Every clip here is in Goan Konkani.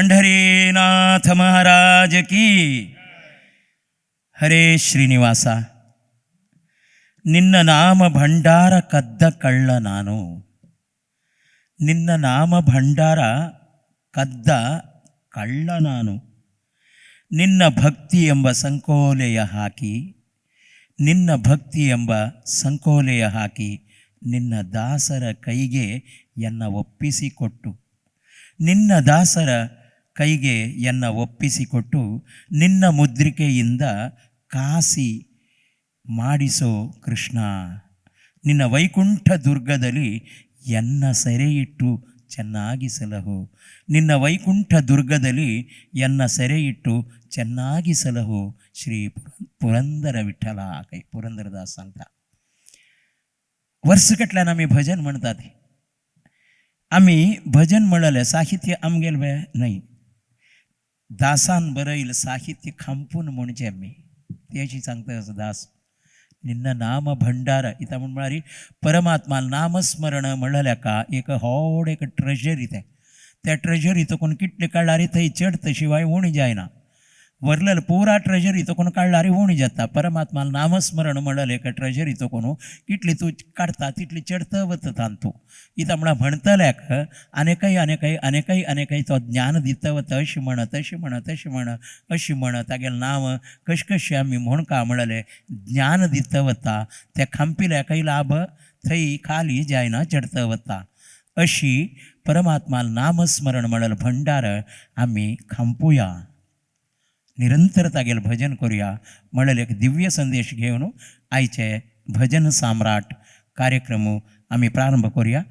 पंढरीनाथ महाराज की. ಹರೇ ಶ್ರೀನಿವಾಸ. ನಿನ್ನ ನಾಮ ಭಂಡಾರ ಕದ್ದ ಕಳ್ಳ ನಾನು, ನಿನ್ನ ನಾಮ ಭಂಡಾರ ಕದ್ದ ಕಳ್ಳ ನಾನು. ನಿನ್ನ ಭಕ್ತಿ ಎಂಬ ಸಂಕೋಲೆಯ ಹಾಕಿ, ನಿನ್ನ ಭಕ್ತಿ ಎಂಬ ಸಂಕೋಲೆಯ ಹಾಕಿ, ನಿನ್ನ ದಾಸರ ಕೈಗೆ ಎನ್ನ ಒಪ್ಪಿಸಿಕೊಟ್ಟು, ನಿನ್ನ ದಾಸರ ಕೈಗೆ ಎನ್ನ ಒಪ್ಪಿಸಿಕೊಟ್ಟು, ನಿನ್ನ ಮುದ್ರಿಕೆಯಿಂದ ಕಾಸಿ ಮಾಡಿಸೋ ಕೃಷ್ಣ. ನಿನ್ನ ವೈಕುಂಠ ದುರ್ಗದಲ್ಲಿ ಎನ್ನ ಸೆರೆಯಿಟ್ಟು ಚೆನ್ನಾಗಿ ಸಲಹು, ನಿನ್ನ ವೈಕುಂಠ ದುರ್ಗದಲ್ಲಿ ಎನ್ನ ಸೆರೆಯಿಟ್ಟು ಚೆನ್ನಾಗಿ ಸಲಹು ಶ್ರೀ ಪುರಂದರ ವಿಠಲ. ಕೈ पुरंदरदास सांगता. वर्सकटल्यान आमी भजन म्हणतात. आमी भजन म्हणलें साहित्य आमगेलें बे न्हय, दासान बरयल साहित्य खांपून म्हणचें आमी. ती अशी सांगता असो दास, निन्न नाम भंडार इता म्हण म्हळ्यार परमात्मा नामस्मरण म्हणलें का एक व्हड एक ट्रेजरी. तें त्या ट्रेजरी तकून कितले काडल्यार थंय चडत शिवाय उणी जायना. वरलेलं पुरा ट्रेजरी तकून काडल्यार उणी जाता. परमात्मा नामस्मरण म्हणलें एक ट्रेजरी तकून कितली तूं काडटा तितली चडत वता तांतू. इता म्हळ्यार म्हणटल्याक आनेकय आनेकय आनेकय आनेकय तो ज्ञान दिता वता. अशी म्हणत, अशी म्हणत, अशी म्हण, अशी म्हण, तागेलें नांव कशें कशें आमी म्हणका म्हणलें ज्ञान दिता वता. त्या खांपिल्याकय लाभ थंय खाली जायना, चडत वता. अशी परमात्मा नामस्मरण म्हणलें भंडार आमी खांपुया, निरंतर तागेलें भजन करूया म्हणलें एक दिव्य संदेश घेवन आयचे भजन साम्राट कार्यक्रम आमी प्रारंभ करूया.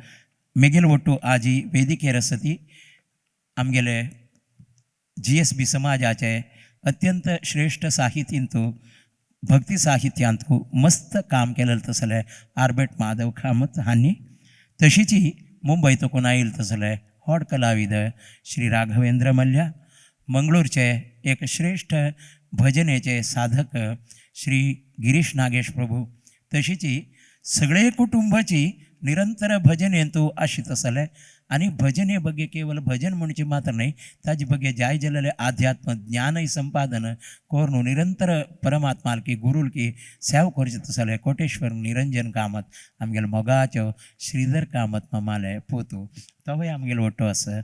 मेगेल ಒಟ್ಟು आजी वेदिकेर आसा ती आमगेले जीएसबी समाजाचे अत्यंत श्रेष्ठ साहित्यंतू, भक्ती साहित्यांतू मस्त काम केलेलें तसलें आर्बेट माधव कामत हांणी, तशीच मुंबय तकून आयल तसले व्हड कलाविद श्री राघवेंद्र मल्ल्या, मंगळूरचे एक श्रेष्ठ भजनेचे साधक श्री गिरीश नागेश प्रभू, तशीच सगळे कुटुंबाची निरंतर भजनेंतू आशित आसले. आनी भजने बगे केवल भजन म्हणचे मात्र न्हय, ताजे बगे जाय जालेलें आध्यात्म ज्ञानय संपादन करून निरंतर परमात्मालकी गुरुलकी सेवा करचे तसले कोटेश्वर निरंजन कामत, आमगेलो मोगाचो श्रीधर कामत मामाले पोतू, तोवूय आमगेलो वट्टो आसा.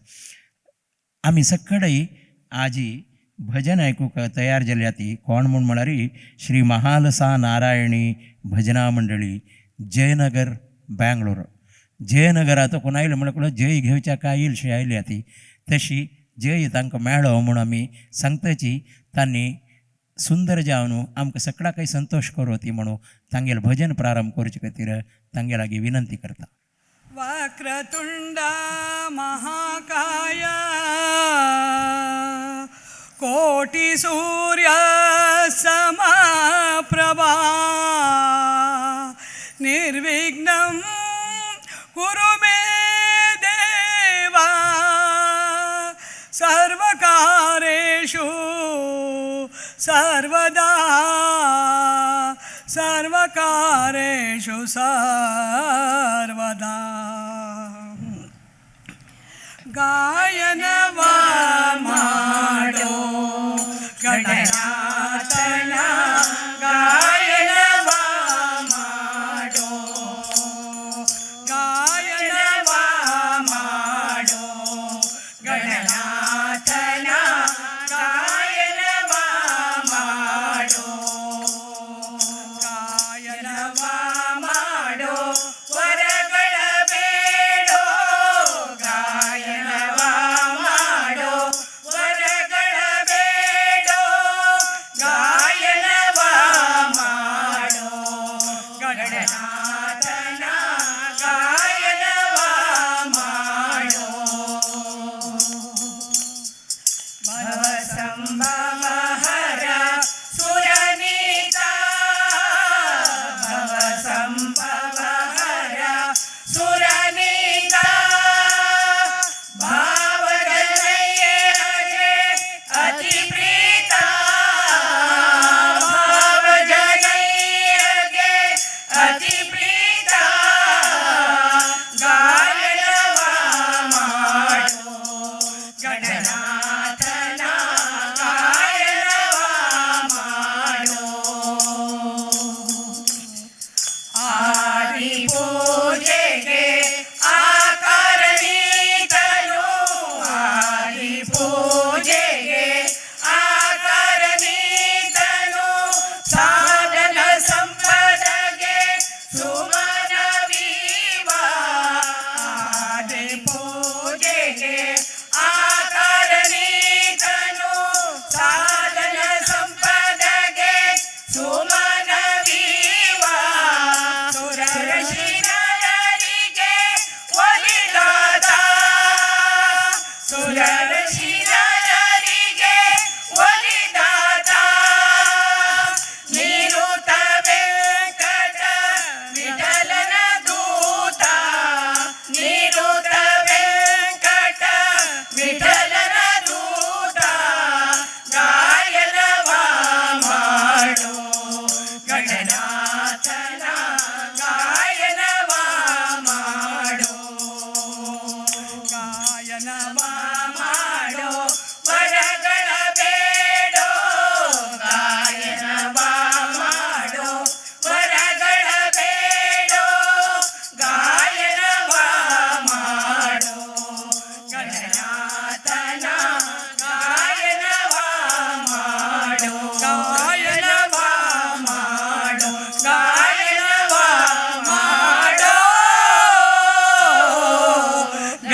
आमी सगळे आजी भजन आयकूंक तयार जाल्या. ती कोण म्हूण म्हळ्यार श्री महालसा नारायणी भजना मंडळी, जयनगर, बँगलोर. जयनगरात कोण आयलो म्हणल्यार जय घेवच्या काय येयलशी आयल्या ती. तशी जय तांकां मेळ्ळो म्हूण आमी सांगताची. तांणी सुंदर जावन आमकां सगळ्या काही संतोष करो ती म्हणून तांगेलें भजन प्रारंभ करचे खातीर तांगे लागीं विनंती करता. वक्रतुंड महाकाय, कोटि सूर्य समप्रभा, निर्विघ्नं कुरु मे देवा, सर्वकार्येषु सर्वदा, सर्वकार्येषु सर्वदा. ಗಾಯನವ ಮಾಡೋ ಗಣನಾಥನ, ಗಾಯನವ ಮಾಡೋ, ಗಾಯನವ ಮಾಡೋ ಗಣನಾಥನ, ಗಾಯನವ ಮಾಡೋ, ಗಾಯನವ ಮಾಡೋ, ವರಗಳ ಬೇಡೋ, ಗಾಯನವ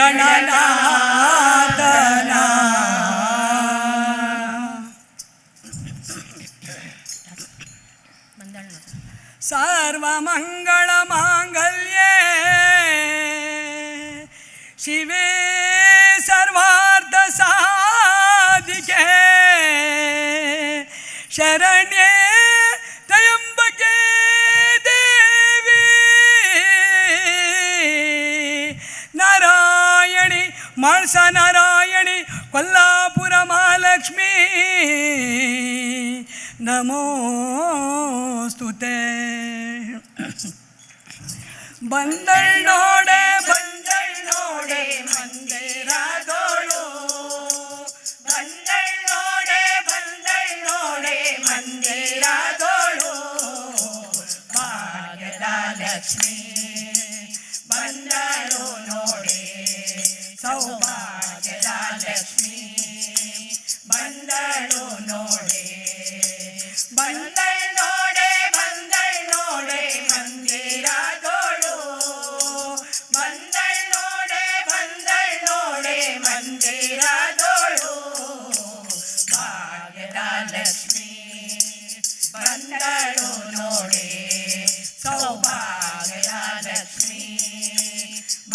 ಗಣನಾಥನ. ಸರ್ವಮಂಗಳ ಮಾಂಗಲ್ಯೇ ಶಿವೇ ಸರ್ವಾರ್ಥ ಸಾಧಿಕೆ ಶರಣ್ಯೇ ತ್ರಯಂಬಕೆ ದೇವಿ ನಾರಾಯಣಿ ಮಾಳ್ಸ ನಾರಾಯಣಿ ಕೊಲ್ಲಾಪುರ ಮಹಾಲಕ್ಷ್ಮೀ ನಮೋಸ್ತುತೆ. ಬಂದಳ್ ನೋಡೆ ಬಂದಳ್ ನೋಡೆ ಮಂದಿರದೋಳು, ಬಂದಳ್ ನೋಡೆ ಬಂದಳ್ ನೋಡೆ ಮಂದಿರದೋಳು, ಭಾಗ್ಯದ ಲಕ್ಷ್ಮೀ ಬಂದಳು ನೋಡೆ, ಸೌಭಾಗ್ಯದ ಲಕ್ಷ್ಮೀ ಬಂದಳು ನೋಡೆ. ಬಂದಳ್ ನೋಡೆ ಬಂದಳ್ ನೋಡೆ ಮಂದಿರದೋಳು, ಬಂದಳ್ ನೋಡೆ ಬಂದಳ್ ನೋಡೆ ಮಂದಿರದೋಳು, ಭಾಗ್ಯದ ಲಕ್ಷ್ಮೀ ಬಂದಳು ನೋಡೆ, ಸೌಭಾಗ್ಯದ ಲಕ್ಷ್ಮೀ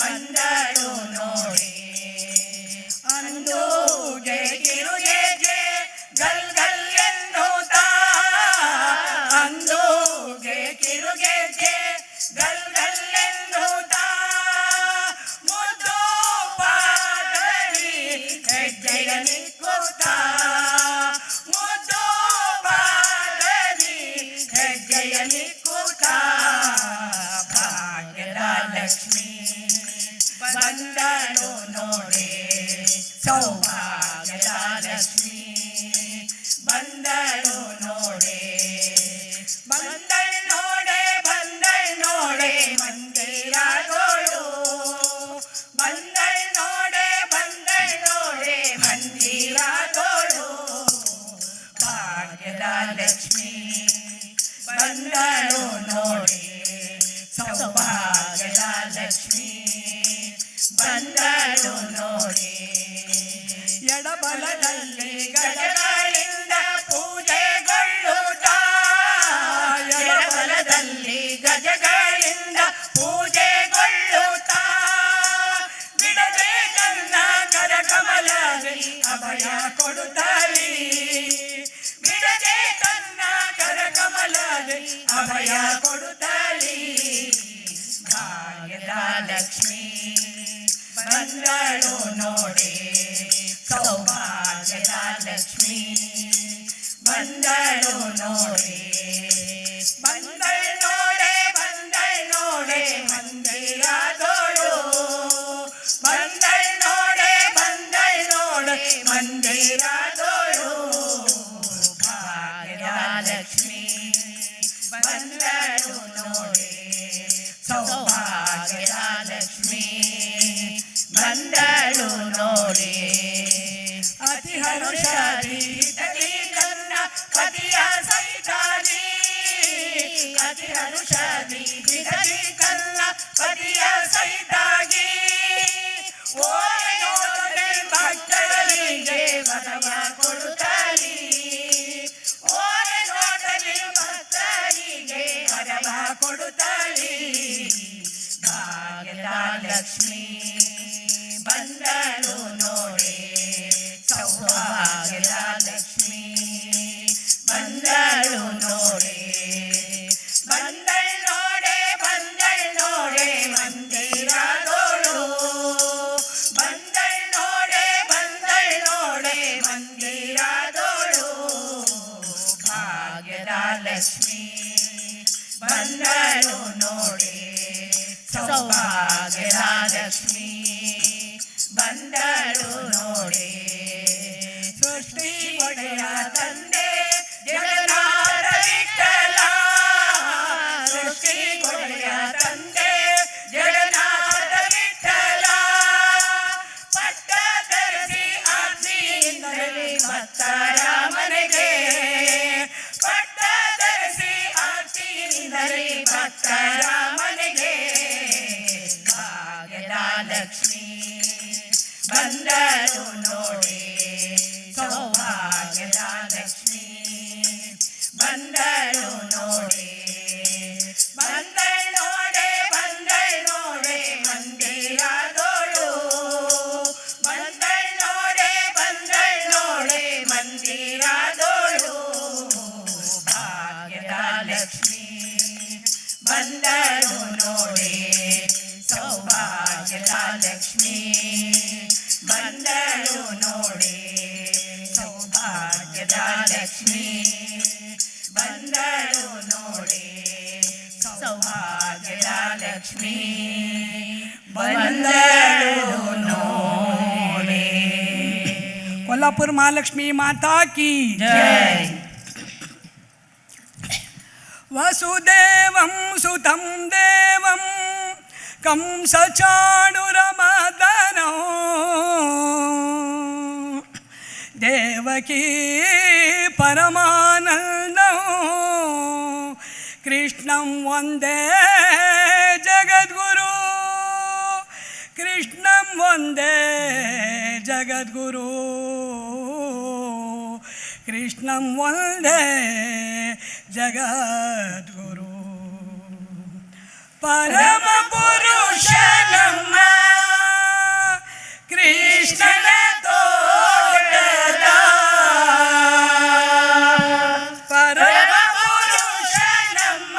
ಬಂದಳು ನೋಡೆ. ಅಂದೂಗೆ ಕಿರುಗೆಜ್ಜೆ ಗಲ್ ಗಲ್ ಎನ್ನುತ್ತಾ, ಅಂದೂಗೆ ಕಿರುಗೆಜ್ಜೆ ಗಲ್ ಗಲ್ ಎನ್ನುತ್ತಾ, ಮುದ್ದು ಪಾದರಿ ಹೆಜ್ಜೆಯ ನಿಕ್ಕುತ್ತಾ, ಮುದ್ದು ಪಾದರಿ ಹೆಜ್ಜೆಯ ನಿಕ್ಕುತ್ತಾ, ಭಾಗ್ಯದ ಲಕ್ಷ್ಮೀ ಬಂದಳು ನೋಡೆ, ಸೌಭಾಗ್ಯದ ಲಕ್ಷ್ಮೀ ಬಂದಳು ನೋಡೆ. ಬಂದಳ್ ನೋಡೆ ಬಂದಳ್ ನೋಡೆ ಮಂದಿರದೋಳು, ಬಂದಳ್ ನೋಡೆ ಬಂದಳ್ ನೋಡೆ ಮಂದಿರದೋಳು, ಭಾಗ್ಯದ ಲಕ್ಷ್ಮೀ ಬಂದಳು ನೋಡೆ, ಸೌಭಾಗ್ಯದ ಲಕ್ಷ್ಮೀ ಬಂದಳು ನೋಡೆ. ಎಡಬಲದಲ್ಲಿ ಗಜಗಳಿಂದ ಪೂಜೆಗೊಳ್ಳುತ್ತಾ, ಎಡಬಲದಲ್ಲಿ ಗಜಗಳಿಂದ ಪೂಜೆಗೊಳ್ಳುತ್ತಾ, ಬಿಡದೆ ತನ್ನ ಕರಕಮಲದಿ ಅಭಯ ಕೊಡುತ್ತಲಿ, ಬಿಡದೆ ತನ್ನ ಕರಕಮಲದಿ ಅಭಯ ಕೊಡುತ್ತಲಿ, ಭಾಗ್ಯದ ಲಕ್ಷ್ಮೀ ಬಂದಳು ನೋಡೆ, ಸೌಭಾಗ್ಯದ ಲಕ್ಷ್ಮೀ ಬಂದಳು ನೋಡೆ. ಬಂದಳ್ ನೋಡೆ ಬಂದಳ್ ನೋಡೆ ಮಂದಿರದೋಳು, ಬಂದಳ್ ನೋಡೆ ಬಂದಳ್ ನೋಡೆ ಮಂದಿರದೋಳು, ಭಾಗ್ಯದ ಲಕ್ಷ್ಮೀ ಬಂದಳು ನೋಡೆ, ಸೌಭಾಗ್ಯದ ಲಕ್ಷ್ಮೀ ಬಂದಳು ನೋಡೆ. ಅತಿ ಹರುಷದಿ ತನ್ನ ಪತಿಯ ಸಹಿತಾದಿ, ಅತಿ ಹರುಷದಿ ತನ್ನ ಪತಿಯ ಸಹಿತಾಗಿ, ಓರೆ ನೋಡದೆ ಭಕ್ತರಿಗೆ ವರವ ಕೊಡುತ್ತಲಿ, ಓರೆ ನೋಡಲಿ ಭಕ್ತರಿಗೆ ವರವ ಕೊಡುತ್ತಲಿ, ಭಾಗ್ಯದ ಲಕ್ಷ್ಮೀ ಬಂದಳು ನೋಡೆ, ಸೌಭಾಗ್ಯದ ಲಕ್ಷ್ಮೀ ಬಂದಳು ನೋಡೆ. ಬಂದಳ್ ನೋಡೆ ಬಂದಳ್ ನೋಡೆ ಮಂದಿರದೋಳು, ಬಂದಳ್ ನೋಡೆ ಬಂದಳ್ ನೋಡೆ ಮಂದಿರದೋಳು, ಭಾಗ್ಯದ ಲಕ್ಷ್ಮೀ ಬಂದಳು ನೋಡೆ, ಸೌಭಾಗ್ಯದ ಲಕ್ಷ್ಮೀ ಬಂದಳು ನೋಡೆ. ಸೃಷ್ಟಿ ಒಡೆಯ ತಂದೆ ಜಗನ್ನಾಥ ವಿಠಲ, ಸೃಷ್ಟಿ ಒಡೆಯ ತಂದೆ ಜಗನ್ನಾಥ ವಿಠಲ, ಪಟ್ಟ ಧರಿಸಿ ಆರ್ತಿಯಿಂದಲೇ ಭಕ್ತರ ಮನೆಗೆ, ಪಟ್ಟ ಧರಿಸಿ ಆರ್ತಿಯಿಂದಲೇ ಭಕ್ತರ ಮನೆಗೆ, ಭಾಗ್ಯದ ಲಕ್ಷ್ಮೀ ಬಂದಳು ನೋಡೆ ಸೌಭಾಗ್ಯದ ಲಕ್ಷ್ಮೀ ಬಂದಳು ನೋಡೆ. ಬಂದಳ್ ನೋಡೆ ಬಂದಳ್ ನೋಡೆ ಮಂದಿರದೋಳು, ಬಂದಳ್ ನೋಡೆ ಬಂದಳ್ ನೋಡೆ ಮಂದಿರದೋಳು, ಭಾಗ್ಯದ ಲಕ್ಷ್ಮೀ ಬಂದಳು ನೋಡೆ ಸೌಭಾಗ್ಯದ ಲಕ್ಷ್ಮೀ ಬಂದಳು ನೋಡೆ, ಸೌಭಾಗ್ಯದ ಲಕ್ಷ್ಮೀ ಬಂದಳು ನೋಡೆ, ಸೌಭಾಗ್ಯದ ಲಕ್ಷ್ಮೀ ಬಂದಳು ನೋಡೆ. कोल्हापूर महालक्ष्मी माता की ಜೈ. वसुदेवं सुतं देवं कंसचाणुरमदनौ देवकी परमानन्दौ कृष्णं वन्दे जगद्गुरु, कृष्णं वन्दे जगद्गुरु, कृष्णं वन्दे जगद्गुरु. ಪರಮಪುರುಷನಮ್ಮ ಕೃಷ್ಣನ ತೋಟದ, ಪರಮಪುರುಷನಮ್ಮ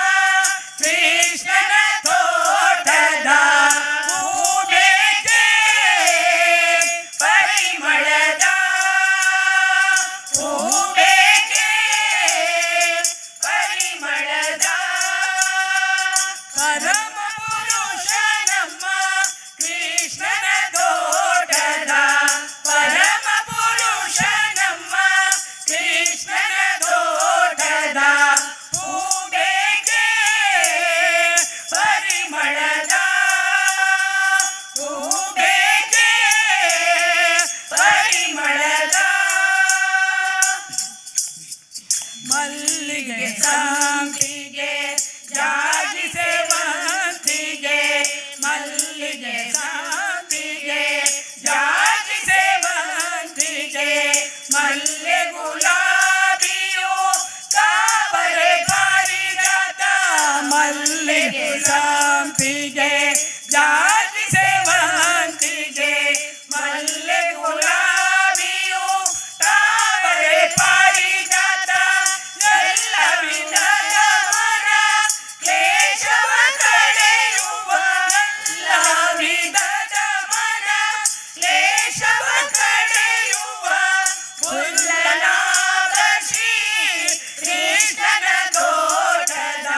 ಕೃಷ್ಣನ ತೋಟದ, ಹೂಬೇಕೆ ಪರಿಮಳದ, ಹೂಬೇಕೆ ಪರಿಮಳದ, ಪರಮಪುರುಷನಮ್ಮ ಕೃಷ್ಣನ ತೋಟದ, ಪರಮಪುರುಷನಮ್ಮ ಕೃಷ್ಣನ ತೋಟದ, ಹೂಬೇಕೆ ಪರಿಮಳದ, ಹೂಬೇಕೆ ಪರಿಮಳದ. ಮಲ್ಲಿಗೆ ಸಂಪಿಗೆ ಜಾಜಿ ಸೇವಂತಿಗೆ, ಮಲ್ಲಿಗೆ ಸಂಪಿಗೆ ಜಾಜಿ ಸೇವಂತಿಗೆ, ಮಲ್ಲೆ ಗುಲಾಬಿಯು ಕಾಬರೆ ಪಾರಿಜಾತ, ಮಲ್ಲಿಗೆ ಸಂಪಿಗೆ ಜಾಜಿ ಸೇವಂತಿಗೆ, ಮಲ್ಲೆ ಗುಲಾಬಿಯು ತಾವರೆ ಪಾರಿಜಾತ, ಎಲ್ಲ ವಿಧದ ಮನ ಕ್ಲೇಶವ ಕಳೆಯುವ, ಎಲ್ಲ ವಿಧದ ಮನ ಕ್ಲೇಶವ ಕಳೆಯುವ, ಪುಲ್ಲನಾಭ ಶ್ರೀ ಕೃಷ್ಣನ ತೋಟದ,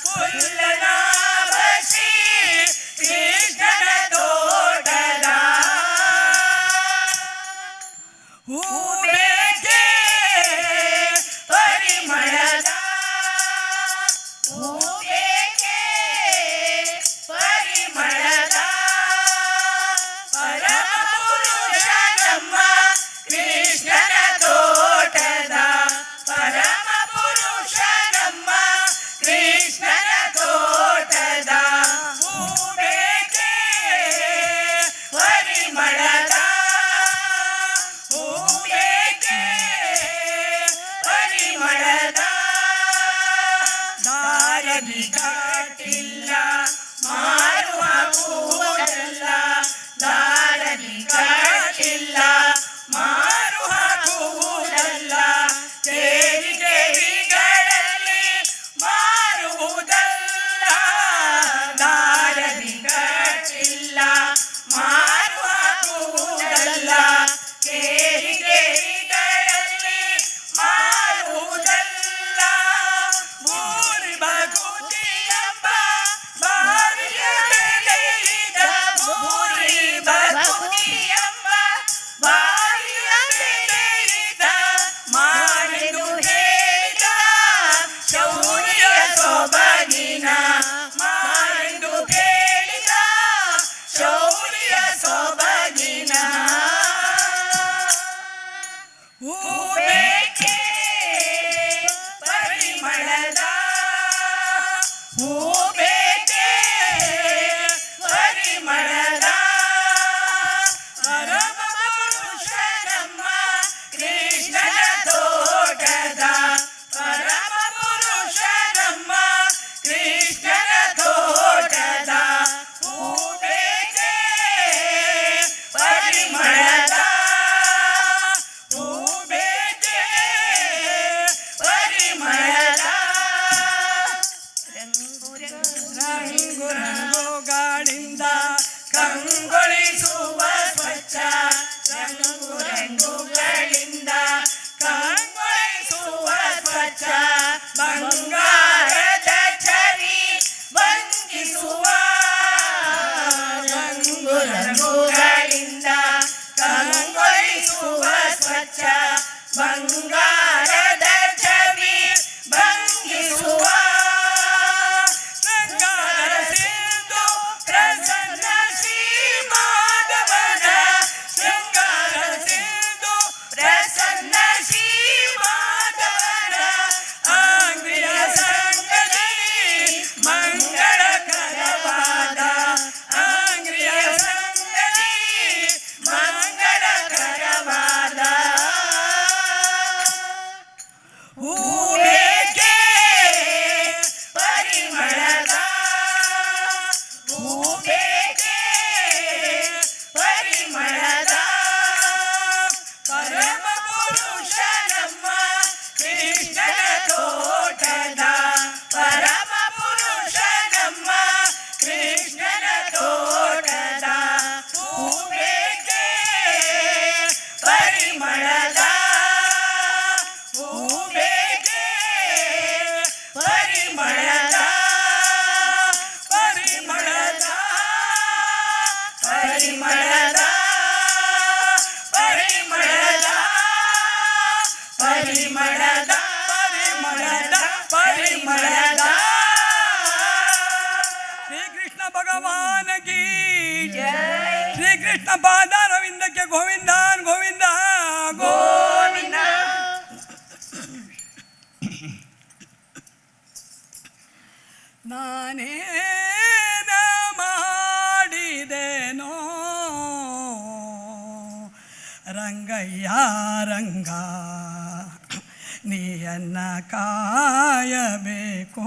ಪುಲ್ಲನಾಭ ಶ್ರೀ ಕೃಷ್ಣನ ತೋಟದ, ಹೂಬೇಕೆ ಪರಿಮಳದ, ಹೂಬೇಕೆ ಪರಿಮಳದ, ಪರಮಪುರುಷನಮ್ಮ ಕೃಷ್ಣನ ತೋಟದ, ಪರಮಪುರುಷನಮ್ಮ ಕೃಷ್ಣನ ತೋಟದ, ಹೂಬೇಕೆ ಪರಿಮಳದ, ಹೂಬೇಕೆ ಪರಿಮಳದ. ದಾರದಿ ಕಟ್ಟಿಲ್ಲ ಮಾರು ಹಾಕುವುದಲ್ಲ, ದಾರದಿ ಕಟ್ಟಿಲ್ಲ ಮಾರು ಹಾಕುವುದಲ್ಲ, ಕೇರಿ ಕೇರಿಗಳಲ್ಲಿ ಮಾರುವುದಲ್ಲ, ದಾರದಿ ಕಟ್ಟಿಲ್ಲ ಮಾರು ಹಾಕುವುದಲ್ಲ, ಕೇರಿ ಕೇರಿಗಳಲ್ಲಿ ಮಾರುವುದಲ್ಲ, ಭೂರಿ ಬಕುತಿಯಂಬ ಬಾರಿಯ ಬೆಲೆಯಿದ, ಭೂರಿ ಬಕುತಿಯಂಬ ಬಾರಿಯ ಬೆಲೆಯಿದ, ಮಾರೆಂದು ಹೇಳಿದ ಶೌರ್ಯ ಸೊಬಗಿನ, ಮಾರೆಂದು ಹೇಳಿದ ಶೌರ್ಯ ಸೊಬಗಿನ, ಹೂಬೇಕೆ ಹೂಬೇಕೆ ಪರಿಮಳದ, ಹೂಬೇಕೆ ಪರಿಮಳದ, ಪರಮಪುರುಷನಮ್ಮ ಪರಿಮಳದ ಪರಿಮಳದ ಪರಿಮಳದ ಪರಿಮಳದ ಪರಿಮಳದ. ಶ್ರೀ ಕೃಷ್ಣ ಭಗವಾನ್ ಕಿ ಶ್ರೀ ಕೃಷ್ಣ ಪಾದಾರವಿಂದಕ್ಕೆ ಗೋವಿಂದಾನ್ ಗೋವಿಂದ ಗೋವಿಂದ. ನಾನೇನ ಮಾಡಿದೆನೋ ರಂಗಯ್ಯ ರಂಗ ನೀಯನ್ನ ಕಾಯಬೇಕು.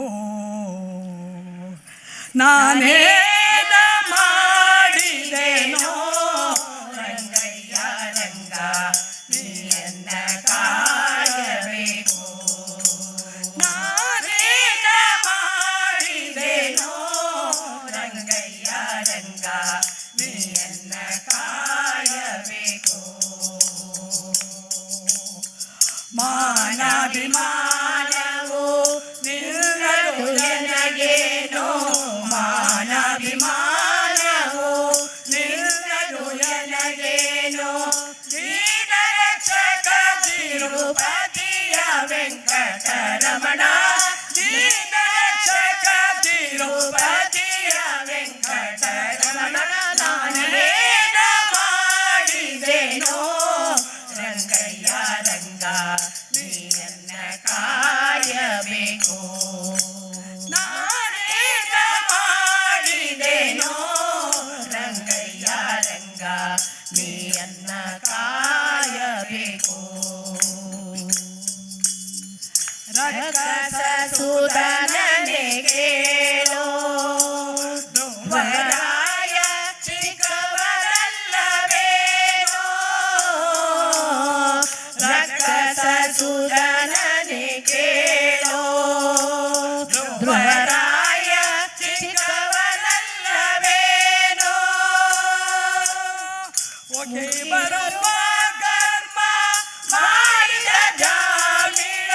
ನಾನೇನ ಮಾಡಿದೆನೋ ರಂಗಯ್ಯ ರಂಗ ನೀಯನ್ನ ಕಾಯಬೇಕು. ನಾನೇನ ಮಾಡಿದೆನೋ ರಂಗಯ್ಯ ರಂಗ ನೀಯನ್ನ ಕಾಯಬೇಕು. ಮಾನಾಭಿಮಾನವು ನಿನ್ನದು ನನಗೇನೋ ಮಾನಾಭಿಮಾನವು ನಿನ್ನದು ನನಗೇನೋ ದೀನರಕ್ಷಕ ತಿರುಪತಿಯ ವೆಂಕಟರಮಣ ದೀನರಕ್ಷಕ ತಿರುಪತಿಯ ವೆಂಕಟರಮಣ ನಾನೇನ ಮಾಡಿದೆನೋ ರಂಗಯ್ಯ ರಂಗ ನೀಯನ್ನ ಕಾಯಬೇಕು. ನಾನೇನ ಮಾಡಿದೆನೋ ರಂಗಯ್ಯ ರಂಗ ನೀಯನ್ನ ಕಾಯಬೇಕು. ರಕ್ಕಸ ಸುತನನೆ ಕೇಳೋ ಧ್ರುವರಾಯ ಚಿಕ್ಕವನಲ್ಲವೇನೋ ರಕ್ಕಸ ಸುತನನೆ ಕೇಳೋ ಧ್ರುವರಾಯ ಚಿಕ್ಕವನಲ್ಲವೇನೋ ಒಕೆ ಬರುವ ಕರ್ಮ ಮಾಡಿದ ಜಾಮಿಳ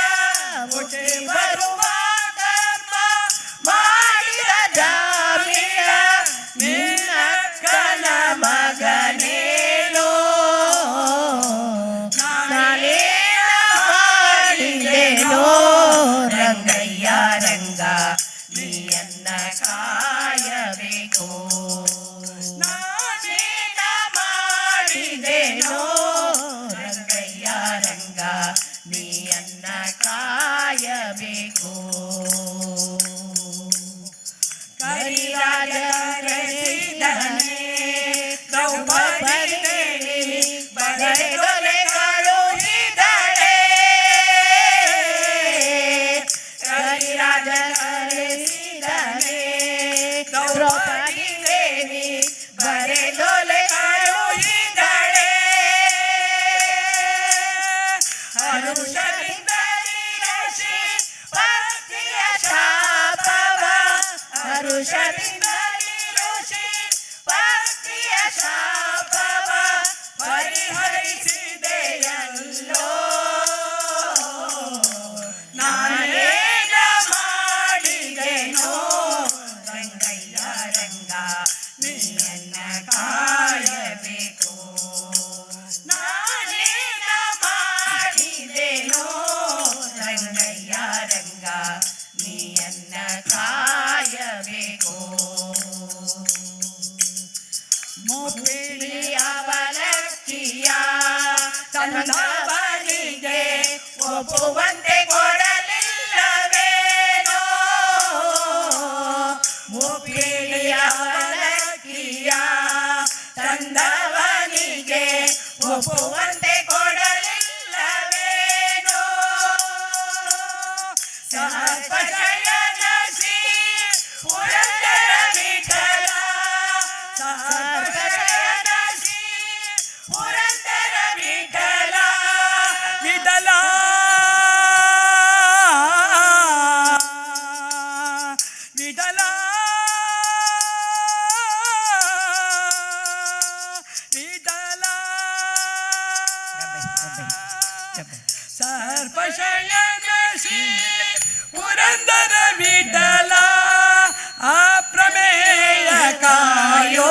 ಒಕೆ ಬರುವ ಕರ್ಮ ಮಾಡಿದ ಜಾಮಿಳ ನಿನ್ನಕ್ಕನ ಮಗನೇನೋ ನಾನೇನ ಮಾಡಿದೆನೋ ರಂಗಯ್ಯ ರಂಗ ನೀಯನ್ನ ಕಾಯಬೇಕು. ನಾನೇನ ನಾನೇನ ಮಾಡಿದೆನೋ ರಂಗಯ್ಯ ರಂಗ ನೀಯನ್ನ ಕಾಯಬೇಕು. ಕರಿರಾಜ ಕರೆಸಿದನೆ ದ್ರೌಪದಿ ದೇವಿ ಬರೆದೊಲೆ ಕಳುಹಿದಳೆ ಕರಿರಾಜ ಕರೆಸಿದನೆ ದ್ರೌಪದಿ ದೇವಿ ಬರೆದೊಲೆ ಕಳುಹಿದಳೆ ಹರುಷದಿಂದಲಿ ಋಷಿ ಪತ್ನಿಯ ಶಾಪವ ಹರುಷದಿಂದಲಿ ಋಷಿ ಪತ್ನಿಯ ಶಾಪವ ಪರಿಹರಿಸಿದೆಯಲ್ಲೋ ನಾನೇನ ನಾನೇನ ಮಾಡಿದೆನೋ ರಂಗಯ್ಯ ರಂಗ ನೀಯನ್ನ ಕಾಯಬೇಕು. ನಾನೇನ ಮಾಡಿದೆನೋ ರಂಗಯ್ಯ ರಂಗ ನೀಯನ್ನ ಕಾಯಬೇಕು. ಮುಪ್ಪಿಳಿ ಅವಲಕ್ಕಿಯ ತಂದವನಿಗೆ ಒಪ್ಪುವಂತೆ ಕೊಡಲಿಲ್ಲವೇನೋ ಮುಪ್ಪಿಳಿ ಅವಲಕ್ಕಿಯ ತಂದವನಿಗೆ ಒಪ್ಪುವಂತೆ ಕೊಡಲಿಲ್ಲವೇನೋ ಸರ್ಪಶಯನ ಶ್ರೀ ಪುರಂದರ ವಿಠಲ ಸರ್ಪಶಯನ ಶ್ರೀ ಪುರಂದರ ವಿಠಲ ವಿಠಲ ವಿಠಲ ವಿಠಲ ಸರ್ಪಶಯನ ಶ್ರೀ ಪುರಂದರ ವಿಠಲ ಅಪ್ರಮೇಯ ಕಾಯೋ.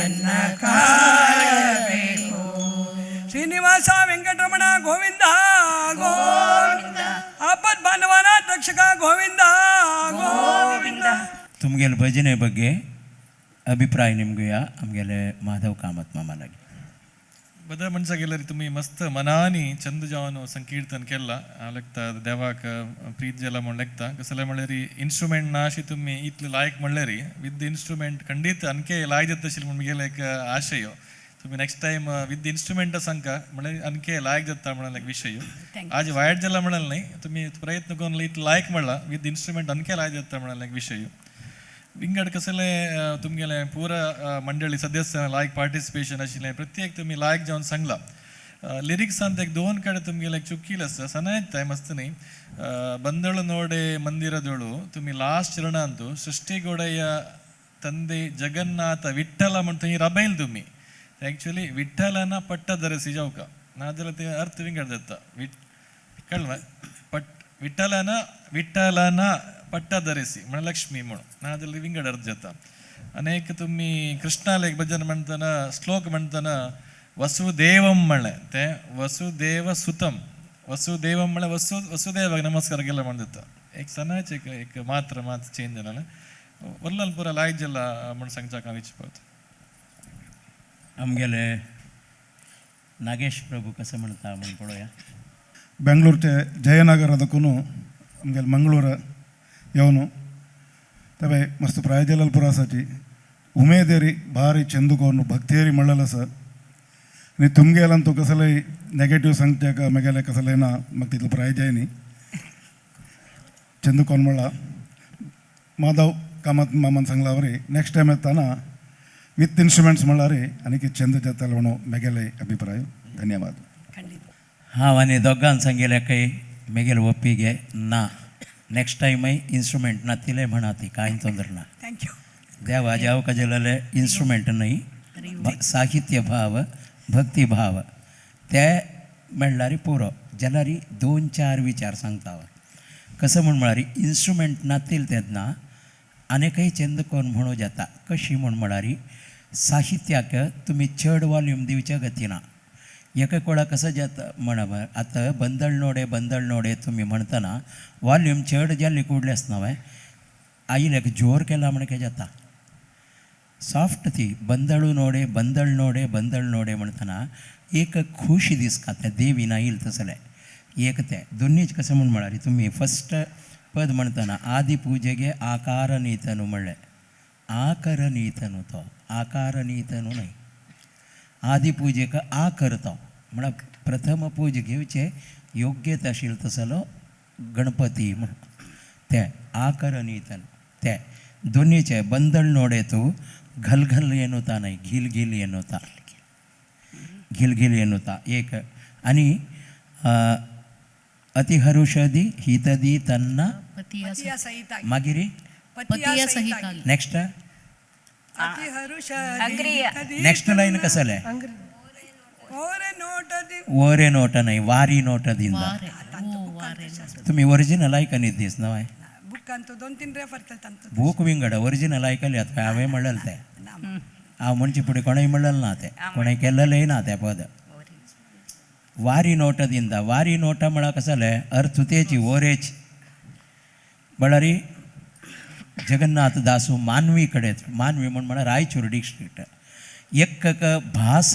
ನನ್ನ ಕಾಯಬೇಕು. ಶ್ರೀನಿವಾಸ ವೆಂಕಟರಮಣ ಗೋವಿಂದ ಗೋವಿಂದ, ಆಪದ್ ಬಾಂಧವನ ರಕ್ಷಕ ಗೋವಿಂದ ಗೋವಿಂದ. तुमगेले भजने ಬಗ್ಗೆ ಅಭಿಪ್ರಾಯ ನಿಮ್ಗೆ आमगेले माधव कामत मामा लागी. बदल म्हणसा गेल्यार तुमी मस्त मनानी चंद जावन संकीर्तन केला. हांव लेखता देवाक प्रीत जाला म्हूण लेखता. कसले म्हणल्यार इन्स्ट्रुमेंट ना अशी तुमी इतले लायक म्हणल्यार विथ इन्स्ट्रुमेंट खंडीत आणखी लायक जाता अशें म्हूण म्हगेलें एक आशय. तुमी नेक्स्ट टायम विथ इन्स्ट्रुमेंट सांगका म्हणल्यार आणखी लायक जाता म्हणून एक विशय. आज वायट जाला म्हणलें न्ही, तुमी प्रयत्न करून इतले लायक म्हणला, विथ इन्स्ट्रुमेंट आणखी लायक जाता म्हणलें एक विशय. विंगड कसले तुमगेलें पुरा मंडळी सदस्य लायक पार्टिसिपेशन आशिल्लें, प्रत्येक तुमी लायक जावन सांगला. लिरिक्सान एक दोन कडेन तुमगेलें एक चुकील आसा, सनायत मस्त न्ही. ಬಂದಳು ನೋಡೆ ಮಂದಿರದೊಳು तुमी ಲಾಸ್ಟ್ ಚರಣಾಂತು ಸೃಷ್ಟಿಗೊಡೆಯ ತಂದೆ ಜಗನ್ನಾಥ ವಿಠ್ಠಲ म्हण थंय रबैल तुमी. ಆ್ಯಕ್ಚುಲಿ ವಿಠ್ಠಲನ ಪಟ್ಟದರಸಿ ಜೌಕ ನಾದಲ ಅರ್ಥ ವಿಂಗಡ ದತ್ತ ವಿಟ್ ಕಳ್ಮ ಪಟ್ ವಿಠ್ಠಲನ ವಿಠ್ಠಲನ ಪಟ್ಟಧರಿಸಿ म्हण ಲಕ್ಷ್ಮಿ म्हणून नाजाल्यार विंगड अर्थ जाता. अनेक तुमी कृष्णाले एक भजन म्हणटना श्लोक म्हणटना वसुदेवम म्हणलें तें वसुदेव सुतम, वसुदेवम म्हणल्यार वसुदेवाक नमस्कार केला म्हण जाता. एक सणाचें एक एक मात्र मात चेंज जाला वल्लल पुरा लायक जाला म्हण सांगचाक हांव इच्छिपात. आमगेले नागेश प्रभू कसं म्हणता म्हण पळोवया. ಬೆಂಗಳೂರು ಜಯನಗರದಕ್ಕೂ ಆಮೇಲೆ ಮಂಗಳೂರ ಇವನು ತವೆ ಮಸ್ತ್ ಪ್ರಾಯಜಲಲ್ ಪುರಾಸಾಚಿ ಉಮೇದೇರಿ ಭಾರಿ ಚೆಂದುಕೋನು ಭಕ್ತಿಯೇರಿ ಮಳ್ಳಲ್ಲ ಸರ್. ನೀ ತುಮಗೆಲಂತೂ कसले ನೆಗೆಟಿವ್ सांगत्याक मेगेले कसले ना, म्हाका तितलो प्राय जाय न्ही. चंदुकोन म्हणला माधव कामत मामान सांगला वरी नेक्स्ट टायम येताना विथ इन्स्ट्रुमेंट्स म्हणल्यार आनी चंद जातालो म्हणून मेगेले अभिप्राय. धन्यवाद. ಖಂಡಿತ. हांव आनी दोगान सांगिल्लें खंय मेगेले ಒಪ್ಪಿಗೆ ना. नेक्स्ट टायमय इन्स्ट्रुमेंट नातिले म्हणा ती कांय ತೊಂದರೆ ना. Thank you. देवा जावका जाल्यार इन्स्ट्रुमेंट न्हय, साहित्य भाव भक्ती भाव ते मेळ्ळ्यार पुरो. जाल्यार दोन चार विचार सांगता हांव. कसं म्हूण म्हळ्यार इन्स्ट्रुमेंट नातील तेन्ना आनीकय चंद कोन म्हणूं जाता. कशी म्हूण म्हळ्यार साहित्याक तुमी चड वॉल्यूम दिवच्या गतीना. एका कोळा कसं जाता म्हणा, आतां बंदळ नोडे बंदळ नोडे तुमी म्हणटना वॉल्यूम चड जाल्ली कुडले आसना वे आयिल्ल्याक जोर केला म्हण कितें जाता. सॉफ्ट ती बंदळू नोडे बंदळ नोडे बंदळ नोडे म्हणटना एक खुशी दिसता त्या देवीन आयल तसलें एक. ते दोन्हीच कसं म्हूण म्हळ्यार तुमी फस्ट पद म्हणटना आदी पूजेगे आकार नीतनु म्हणलें, आकर नीतनु तो आकार नीतनु न्हय. आदी पूजेक आकर तो म्हळ्यार प्रथम पूज घेवचे योग्यता आशिल्लो तसलो गणपती म्हण ते आकर नीतनु. ते दोन्हीचे बंदळ नोडे तूं घलघल येनुता न्हय, घिल घिल येनुता, घिल घिल येनुता एक. आनी अतिहरुषदी हितदी तन्ना ಪತಿಯ ಪತಿಯ ಸಹಿತ. मागीर ಪತಿಯ ಸಹಿತ. ನೆಕ್ಸ್ಟ್ ಅತಿ ಹರುಷ ಅಂಗ್ರಿಯ. ನೆಕ್ಸ್ಟ್ ಲೈನ್ कसलें? ಓರೆ ನೋಟದಿ. ಓರೆ ನೋಟ न्हय, वारी नोटದಿಂದ. ವಾರೆ ಓ ವಾರೆ. तुमी ओरिजिनल आयकनीत दीस न्हय? ಬುಕ್ ಅಂತೂ ದೊನ್ ತಿನ್ ರೆಫರ್ ತಂತು. बूक विंगड ओरिजिनल आयकल्यात हांवें म्हणलेलें तें. हांव म्हणचे फुडें कोणें म्हणलेलें ना तें, कोणें केल्लेलेंय ना तें पद. वारी नोटದಿಂದ वारी नोट म्हळ्यार कसलें अर्थ तेची ओरेच. बळारी जगन्नाथ दासू मानवी कडेन, मानवी म्हण म्हळ्यार रायचूर डिस्ट्रिक्ट. एक भास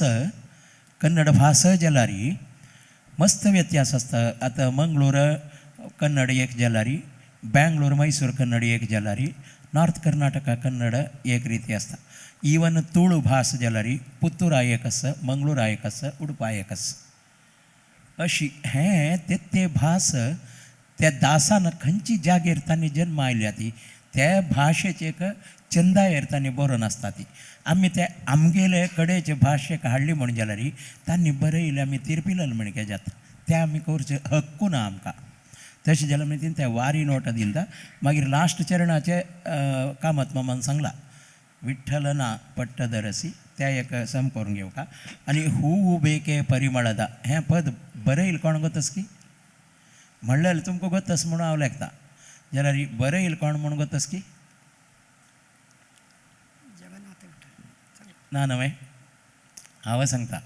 कन्नड भास जाल्यार मस्त व्यत्यास आसता. आतां मंगळूर कन्नड एक जाल्यार, बँगलोर मैसूर कन्नड एक जाल्यार, नॉर्थ कर्नाटका कन्नड एक रीती आसता. इवन तुळू भास जाल्यार पुत्तूरा एक आसा, मंगळूरा एक आसा, उडपा एक आसा. अशी हें ते ते भास त्या दासान खंयची जागेर तांणी जन्म आयल्या ती त्या भाशेचे एक चंदायेर तांणी बरोवन आसता ती. आमी ते आमगेले कडेचे भाशेक हाडली म्हण जाल्यार तांणी बरयले आमी तिरपिलल म्हण कितें जाता तें आमी करचें हक्कू ना आमकां. तशें जाल्यार मागीर त्या वारी नोटा दिता. मागीर लास्ट चरणाचे कामत मामान सांगला विठ्ठलना पट्टदरसी त्या एक सम करून घेवका. आनी हू बेके परिमळदा हें पद बरयल कोण गोतस की म्हणलें तुमकां गोतस म्हणून हांव लेखता जाल्यार बरयल कोण म्हूण गोतस की ಜಗನ್ನಾಥ ವಿಠ್ಠಲ. ना नवें हांव सांगता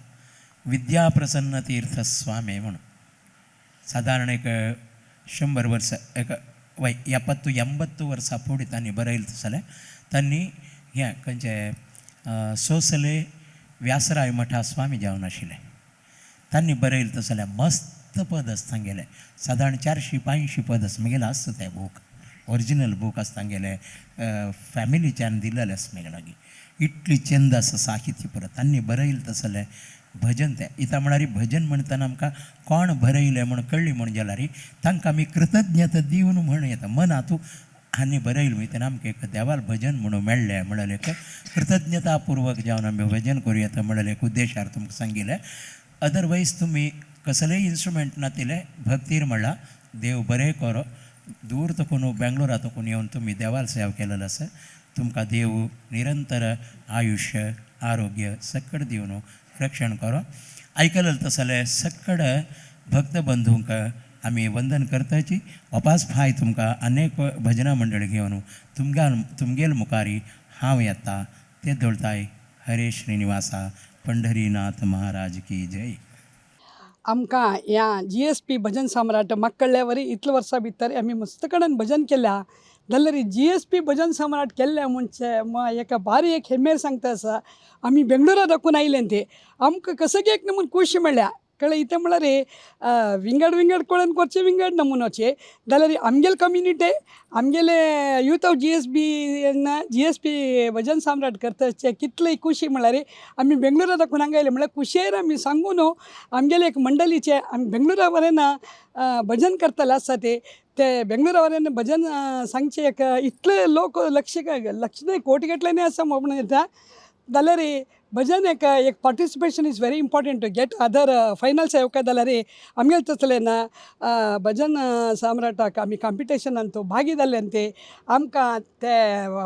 विद्याप्रसन्न तीर्थ स्वामी म्हणून सादारण एक 100 वर्सां एक वय 70-80 वर्सां फुडें तांणी बरयलें जाल्यार तांणी हें खंयचें सोसले व्यासराय मठा स्वामी जावन आशिल्ले तांणी बरयलें तशें जाल्यार मस्त पद आसा तांगेलें सादारण 400-500 पद आसा म्हगेलें आसता तें बूक ओरिजिनल बूक आसा तांगेलें फॅमिलीच्यान दिलेलें आसा म्हगे लागीं इतली चंद आसा साहित्य पुरो तांणी बरयलें तशें जाल्यार भजन तें इतां म्हळ्यार भजन म्हणटना आमकां कोण बरयलें म्हूण कळ्ळी म्हूण जाल्यार तांकां आमी कृतज्ञता दिवन म्हण येता मनातू आनी बरयलें वयता तेन्ना आमकां एक देवाल भजन म्हणून मेळ्ळें म्हणलें एक कृतज्ञतापूर्वक जावन आमी भजन करूं येता म्हणलें एक उद्देशार तुमकां सांगिल्लें. अदरवायज तुमी कसलेय इन्स्ट्रुमेंट नातिल्लें भक्तीर म्हणलां देव बरें करो दूर तकून बेंगलोरा तकून येवन तुमी देवाल सेवा केलेलो आसा तुमकां देव निरंतर आयुश्य आरोग्य सकड दिवन रक्षण करो. आयकलें तशें जाल्यार सकड भक्त बंधूंक आमी वंदन करताची वापास फाय तुमकां अनेक भजनां मंडळ घेवन तुमगेल मुखारी हांव येता ते दवरताय. हरे श्रीनिवासा पंढरीनाथ महाराज की जय. आमकां ह्या GSP भजन सम्राट म्हाका वरी इतले वर्सां भितर आमी मस्त कडेन भजन केल्या जाल्यार GSP भजन सम्राट केल्ले म्हणचे एका बारी एक हेमेर सांगता आसा आमी बेंगळुरा दाखोवन आयले ते आमकां कसं एक नमून खुशी मेळ्ळ्या कळ्ळें. इतें म्हळ्यार विंगड विंगड कळून करचे विंगड नमुनोचे जाल्यार आमगेले कम्युनिटी आमगेले यूथ ऑफ GSB GSP भजन सम्राट करता कितले खुशी म्हळ्यार आमी बेंगळुरा दाखोवन हांगा आयले म्हळ्यार खुशयेर आमी सांगू न्हू आमगेले एक मंडळीचे आमी बेंगळुरा वरेन भजन करतले आसा ते ते बेंगळुरा वरेन भजन सांगचे एक इतले लोक लक्ष लक्ष कोटिगटलेने आसा म्हणून येता जाल्यार भजन एक एक participation is very important to get other finals येवका जाल्यार आमगेले तसलें ना भजन सम्राटाक आमी कॉम्पिटिशनान तो भागी जाल्ले ते आमकां ते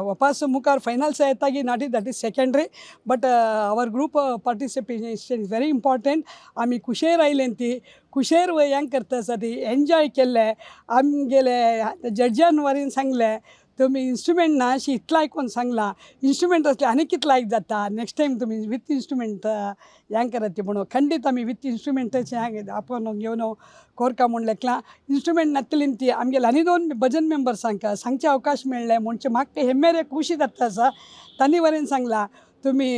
वापास मुखार फायनल्स येता की not that is secondary but our group participation is very important. आमी खुशेर आयले ती खुशेर हें करता आसा ती एन्जॉय केल्ले आमगेले जड्जान वरीन सांगलें तुमी इन्स्ट्रुमेंट ना अशी इतलो आयकोन सांगलां इन्स्ट्रुमेंट आसले आनी कितलो लायक जाता नेक्स्ट टायम तुमी विथ इन्स्ट्रुमेंट हें करात म्हणून खंडीत आमी विथ इन्स्ट्रुमेंटाचें हें आपोवन घेवन कोरका म्हूण लेखलां इन्स्ट्रुमेंट नासतली ती आमगेले आनी 2 भजन मेंबर्सांक सांगचे अवकाश मेळ्ळे म्हणचे म्हाका हेमेर खुशी जाता आसा तांणी वरेन सांगलां तुमी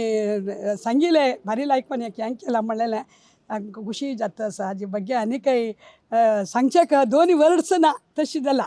सांगिल्लें भारी लायकोन एक हें केलां म्हणलेलें आमकां खुशी जाता आसा हाजे ಬಗ್ಗೆ आनी काही सांगचें 2 वर्ड्स ना तशी जाला.